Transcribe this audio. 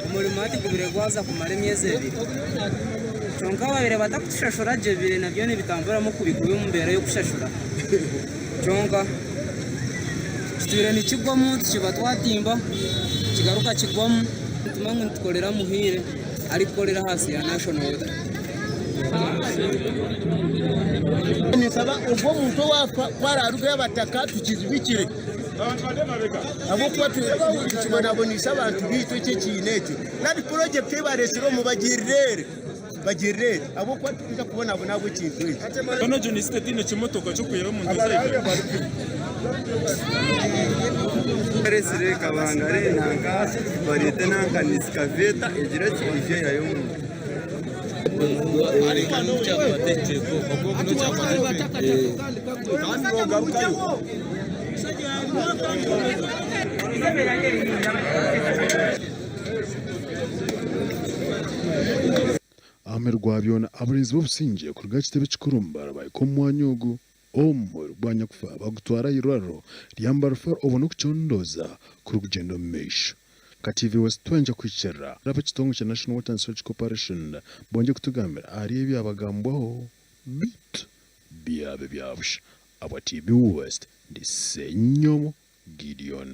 Omurimo hati gubire gwaza kumara emyezi ebiri kyonka babire batakutushashura gye bibire nabyo nibitamburamu kubi kubi omu mbeera y'okushashura kyonka kitwire nikigwamu tukiba twatimba kigaruka kigwamu nituma ngu nitukorera Muhiire arikukorera ahansi ya National Water. Ninsaba ogwo omuntu owaafa ku araarugeyo abataka tukizibikire. Ahabw'okuba nikibonaboneisa abantu baitu eki ekiina eki. Nari purojekiti ei bareetsire omu bagirireere, bagirireere ahabw'okuba titwija kubonabona ahabw'ekintu eki. Mbwenu egyo ni state eine ekimotoka ky'okwihayo omuntu ozaire. Baresire kabangare nanka bareete nanka ni excavator egire ki eije eihayo omuntu. Aha muheru gwa byona, abarinzi b'obusingye kuruga aha kitebe kikuru Mbara bahika omu mwanya ogu. Omubiri gwa nyakufa bagutwara aha irwariro rya Mbarufaro obwo n'okucondooza kurikugyenda omu maisho. Nka TV West twayangye kuhikirira ab'ekitongore kya National Water and Sewage Corporation bongye kutugambira ahari ebyabagambwaho beitu byaba ebya busha. Ahabwa TV West, ndi Ssenyomo Gideon.